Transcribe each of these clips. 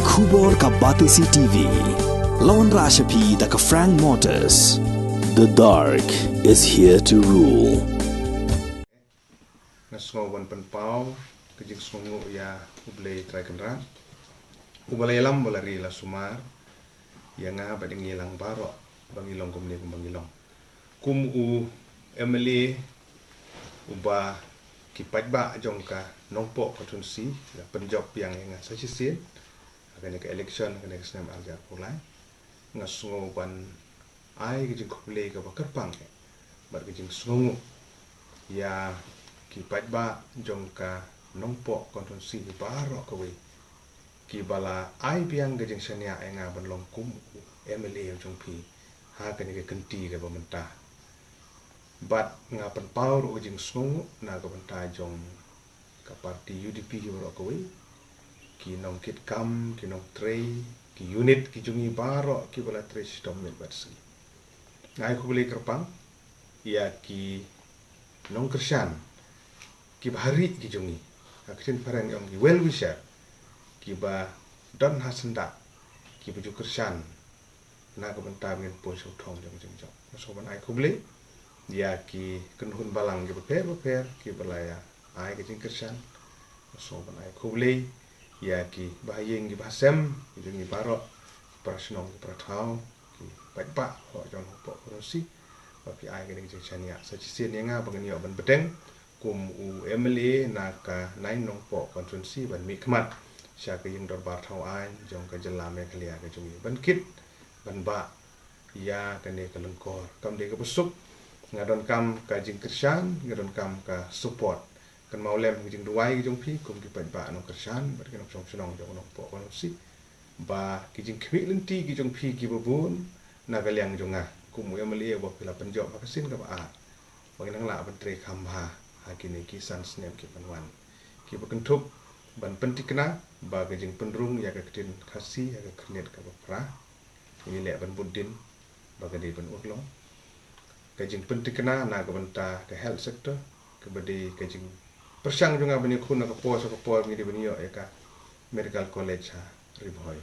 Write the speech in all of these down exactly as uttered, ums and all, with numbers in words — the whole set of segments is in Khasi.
Khubor ka Batesi T V. Lawan Rashapi da ka Frank Motors. The dark is here to rule. Nga sngew ban pynpaw ka jingsngewnguh ïa U Blei Trai Kynrad, uba la ïalam ba la ri la sumar ïa nga bad ïa ngi lang baroh ba ngi long kumne kumba ngi long. Kum u M L A uba ki paidbah jong ka Nongpoh constituency la pynjop biang ïa nga sa shisien ha kane ka election ha kane ka snem ar hajar arphew lai, nga sngew ban ai ka jingkhublei kaba kyrpang eh bad ka jingsngewnguh ïa ki paidbah jong ka Nongpoh constituency baroh kawei, kiba la ai biang ka jingshaniah ïa nga ban long kum u M L A jong phi ha kane ka kynti kaba mynta. Bad nga pynpaw ruh ka jingsngewnguh na ka bynta jong ka parti U D P baroh kawei, ki nongkitkam, ki nongtrei, ki unit ki jong ngi baroh kiba la trei shitom miet bad sngi. Nga ai khublei kyrpang ïa ki nongkyrshan, kiba ha ri ki jong ngi, ha ka ktien phareng ong ki well wisher, kiba don ha syndah, kiba ju kyrshan na ka bynta ba ngin poi sha u thong jong ka jingjop. Nga sngew ban ai khublei ïa ki kynhun balang kiba pher bapher kiba la ïa ai ka jingkyrshan. Nga sngew ban ai khublei ïa ki bahaïing ki bahasem ki jong ngi baroh, ki para shnong ki para thaw, ki paidbah baroh jong Nongpoh constituency, ba phi ai kane ka jingshaniah sa shisien ïa nga ba ngan ïoh ban bteng kum u M L A na ka nine Nongpoh constituency ban mihkhmat sha ka ïing dorbar thaw aiñ jong ka jylla Meghalaya ka jong ngi, ban kit ban bah ïa kane ka lyngkor. Kam dei kaba suk, nga donkam ka jingkyrshan, nga donkam ka support. Kynmaw lem ka jingduwai ka jong phi kum ki paidbah nongkyrshan bad ki nongshong shnong jong Nongpoh constituency, ba ki jingkhmih lynti ki jong phi kiba bun na ka liang jong nga kum u M L A uba phi la pynjop ha ka sien kaba ar, ba ngin nang lah ban trei kham bha ha kine ki san snem ki ban wan, kiba kynthup ban pynthikna ba ka jingpynrung ïa ka ktien Khasi ha ka khyrnit kaba phra, ngi leh ban bud dien ba ka dei ban urlong. Ka jingpynthikna na ka bynta ka health sector, kaba dei ka jingpyrshang jong nga ban ïakhun na ka por sha ka por ba ngi dei ban ïoh ïa ka medical college ha Ri Bhoi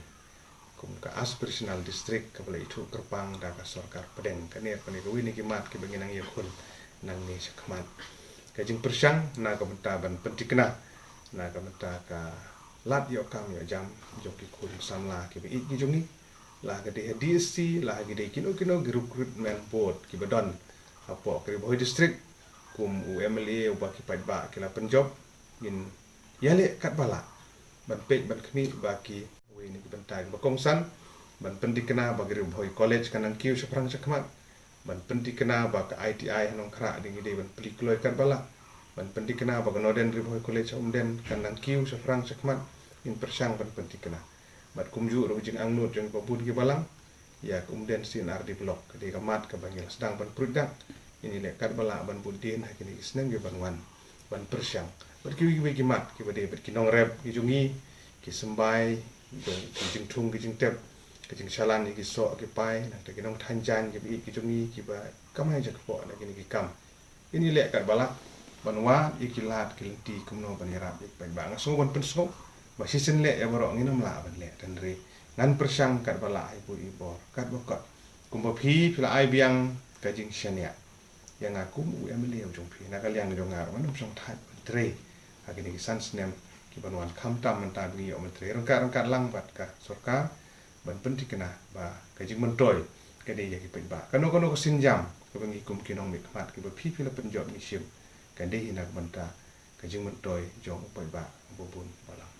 kum ka aspirational district kaba la ithuh kyrpang da ka sorkar pdeng. Kane kane kawei na ki mat kiba ngi nang ïakhun nangne shakhmat. Ka jingpyrshang na ka bynta ban pynthikna na ka bynta ka lad ïoh kam ïoh jam jong ki khun samla kiba ïeit ki jong ngi, la ka dei ha D S C, la ka dei kino kino ki recruitment board kiba don hapoh ka Ri Bhoi district, kum u M L A uba ki paidbah ki la pynjop, ngin ïaleh katba lah ban peit ban khmih ba ki wei na ki bynta kiba kongsan, ban pynthikna ba ka Ri Bhoi College kan nang kiew shaphrang shakhmat, ban pynthikna ba ka I T I ha Nongkhrah dei ngi dei ban plie kloi katba lah, ban pynthikna ba ka Northern Ri Bhoi College ha Umden kan nang kiew shaphrang shakhmat, ngin pyrshang ban pynthikna. Bad kumjuh ruh ka jingangnud jong kiba bun ki balang ïa ka Umden C and R D block, ka dei ka mat kaba ngi la sdang ban pruid dak, ngin ïaleh katba lah ban bud dien ha kine ki snem kiban wan ban pyrshang. Bad kiwei kiwei ki mat kiba dei bad ki nongrep ki jong ngi, ki symbai, ki jingthung ki jingtep, ka jingshalan ïa ki soh ki pai, nangta ki nongthaiñ jaiñ kiba ïeit ki jong ngi kiba kamai jakpoh na kine ki kam, ngin ïaleh katba lah ban wad ïa ki lad ki lynti kumno ban ïarap ïa ki paidbah. Nga sngew ban pynsngew ba shisien leh ïa baroh ngin ym lah ban leh, hynrei ngan pyrshang katba lah ha i buit i bor katba kot. Kumba phi phi la ai biang ka jingshaniah ïa nga kum u M L A u jong phi, na ka liang jong nga ruh ngan ym shong thait ban trei ha kine ki san snem kiban wan, khamtam mynta ba ngi ïoh ban trei ryngkat ryngkat lang bad ka sorkar ban pynthikna ba ka jingmyntoi ka dei ïa ki paidbah. Kano kano ka sienjam kaba ngi kum ki nongmihkhmat kiba phi phi la pynjop ngi shim, ka dei hi na ka bynta ka jingmyntoi jong u paidbah uba bun balang.